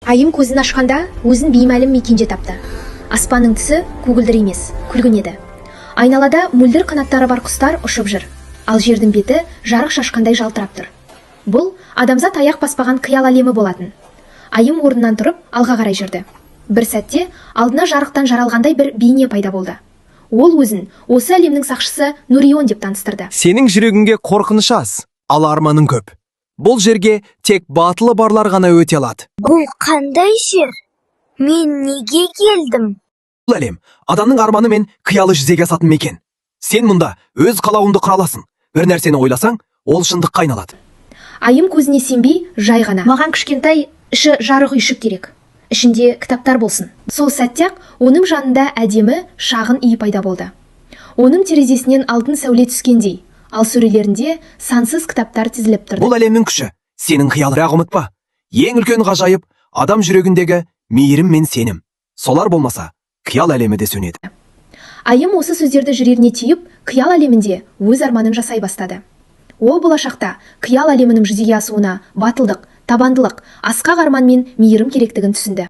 Айым көзін ашқанда, өзін беймәлім мекенде тапты. Аспанның түсі көгілдір емес, күлгін еді. Айналада мөлдір қанаттары бар құстар ұшып жүр, ал жердің беті жарық шашқандай жалтырап тұр. Бұл адамзат аяқ баспаған қиял әлемі болатын. Айым орнынан тұрып, алға қарай жүрді. Бір сәтте алдына жарықтан жаралғандай бір бейне пайда болды. Ол өзін осы әлемнің сақшысы Нурион деп таныстырды. Сенің жүрегіңге қорқыныш аз, ал арманың көп. Бұл жерге тек батылы барлар ғана өте алады. Бұл қандай жер? Мен неге келдім? Бұл әлем адамның арманы мен қиялы жүзеге асатын мекен. Сен мұнда өз қалауыңды құра аласың. Бір нәрсені ойласаң, ол шындыққа айналады. Айым көзіне сенбей, жай ғана: «Маған кішкентай, іші жарық үйшік керек, ішінде кітаптар болсын». Сол сәтте ақ оның жанында әдемі шағын үй пайда болды. Оның терезесінен алтын сәуле түскендей, ал сөрелерінде сансыз кітаптар тізіліп тұрды. Бұл әлемнің күші сенің қиялың. Бірақ ұмытпа, ең үлкен ғажайып – адам жүрегіндегі мейірім мен сенім. Солар болмаса, қиял әлемі де сөнеді. Айым осы сөздерді жүрегіне түйіп, қиял әлемінде өз арманын жасай бастады. Ол болашақта қиял әлемінің жүзеге асуына батылдық, табандылық, асқақ арман мен мейірім керектігін түсінді.